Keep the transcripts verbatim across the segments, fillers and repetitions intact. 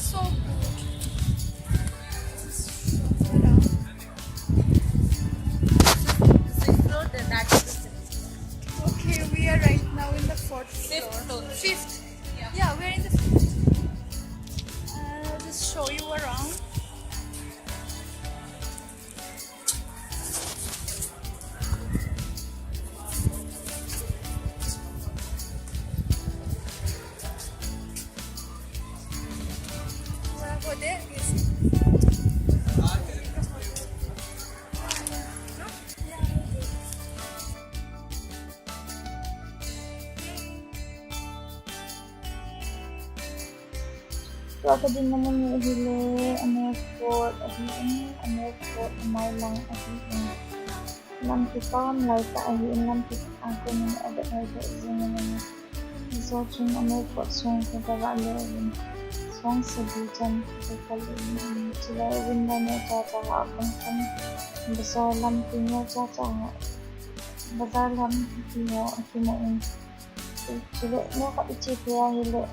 So good. Just show around. This is the floor, the, that is the floor. Okay, we are right now in the fourth floor. Fifth floor. Fifth. Yeah. Yeah, we're in the fifth. Uh, just show you around. Tua kadinna mun hi ahile, Amer Fort ahi in, Amer Fort amai lang ahi in. Lampi pam lai tah ahi in, lampi pam kon in avet hoi jing in. Hiche chun Amer Fort sung kagah le uvin. Song sagi chan kakal in, chule window neocha cha a kon kon. Bazar lampi neocha cha a. Bazar lampi ho akimu in. Chule, neokhat iche thei ahile,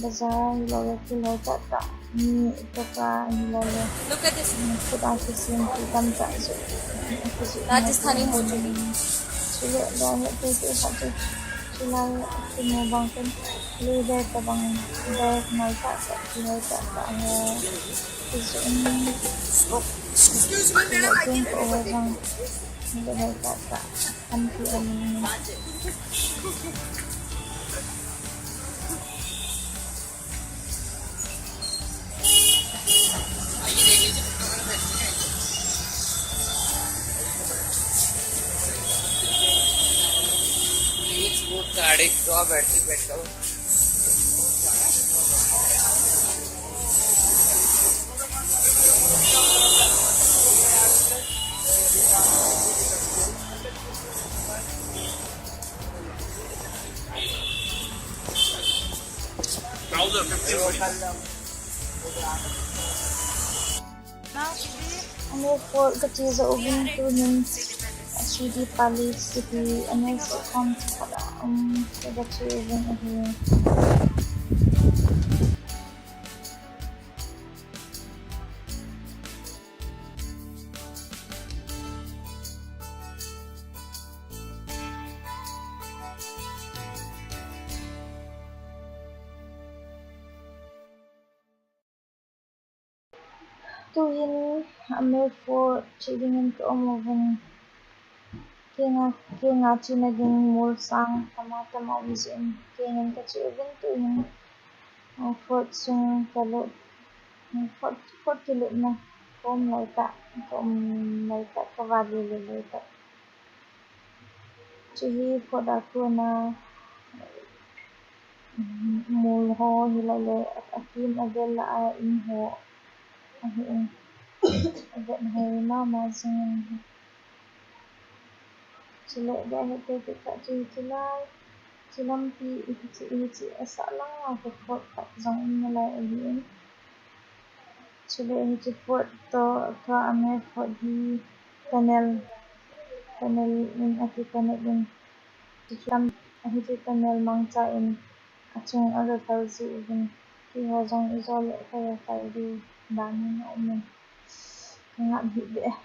bazar hilou le, thil hoi tah tah, mi toka hilou le. Look at this. Khut a kisem, thil tamtah chu. Rajasthani ho chu. Chule, dah he, thil, thil khat chu. Chulai, kimu bang ken, lui de tabang, de mai tah tah, thil hoi tah tah ho. Kisu, um, Excuse me, madam, I can. Thil hoi tah tah. Anti ani. Please, वो गाड़ी को बैटरी बैठा हो। Trouser fifty rupees. Amer Fort kache jou uvin tuhin, Sidi Palace kiti Amer Fort kom khat a um, kache uvin ahi. Tuhin Amer Fort che dingin ka um uvin. Kenga, kenga chena ding mol sang tama tama um jeh in, kengin kache uvin tuhin. Fort sung kalut, Fort, Fort kilutna ka um lai tah, ka um lai tah, ka vale le lai tah. Chuhi Fort a kona mol ho hilai le, akim avel a in ho ahi in, avet hoi mama jing in. Chule, dah he, te, te, tah chu hiche lai, hiche lampi, hiche, hiche, asah lang a ka Fort khat jong um nalai ahi in. Chule, hiche Fort toh, tua Amer Fort hi tunnel, tunnel in aki connect in. Hiche lam, hiche tunnel mangcha in, achung aga kal ji uvin. Keiho jong ijou le kaga kal diu dan in aum in. Ka ngap hih beh.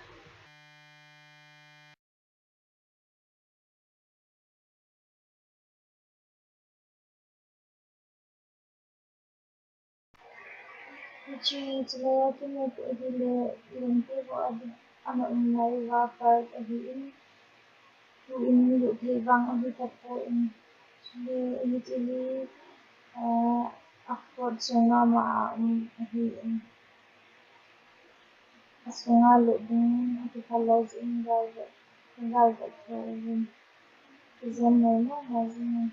Hiche, hiche laiya kimu peh ahile, lungpi ho a ding ana um ngai uva park ahi in, tu in lut thei vang ahi tapoi in, chule hiche hi, eh, a Fort sunga ma a um ahi in. Asunga lut ding, akikhal lou jeh in gal vet, gal vet thei uvin. Kijem mama jing in.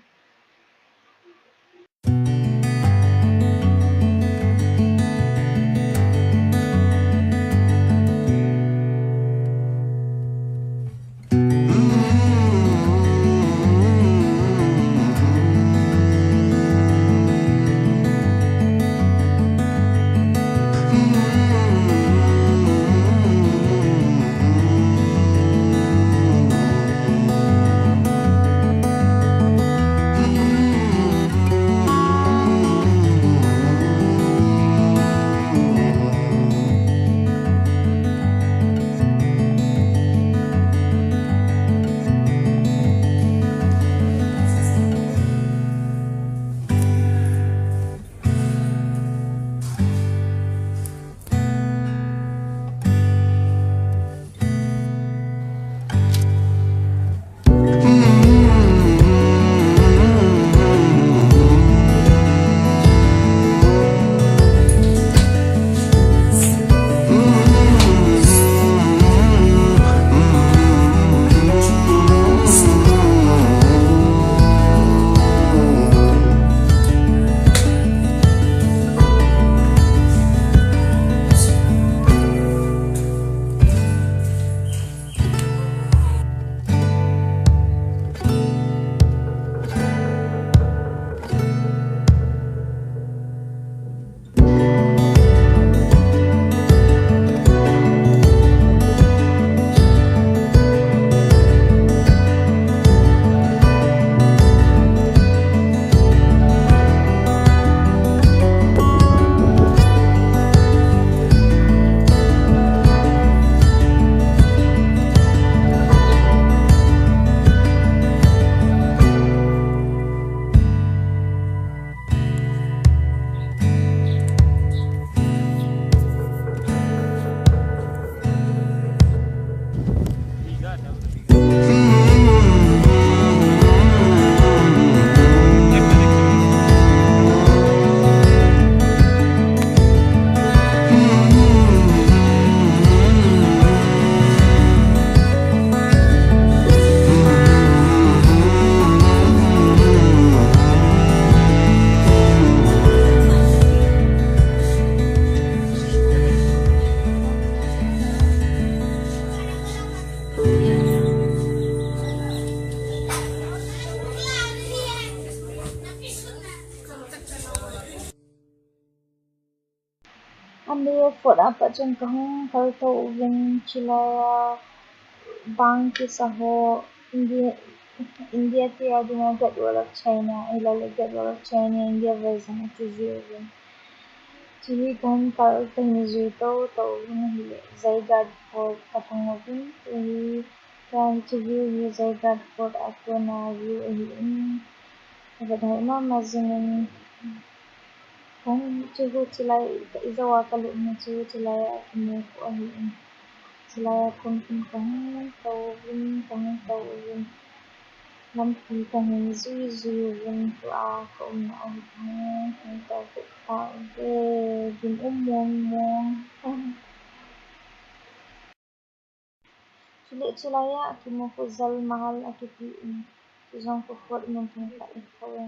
Airport a pat chun kahung kal tou uvin, chulai a bang kisa ho India, India te a dinga Great Wall of China, ahilou le Great Wall of China India version a kijih uvin. Chuhi kahung kal kahin jui tou tou uvin ahile Jaigarh Fort kapang uvin, chuhi Chuhi hi Jaigarh Fort a kona view ahin, avet hoi mama jingin, kahung chu hi chulai ijou a kalupna chu chulai a kimu khu ahin. Chulai a kum kum kahung tou uvin, kahung tou uvin. Lampi kahin jui jui uvin, tua kaumna a hi kahung tou khu tauve, gim um mong mong. Chule chulai a kimu khu Jal Mahal akiti in, chujong khu fort mun thum khat in khu e.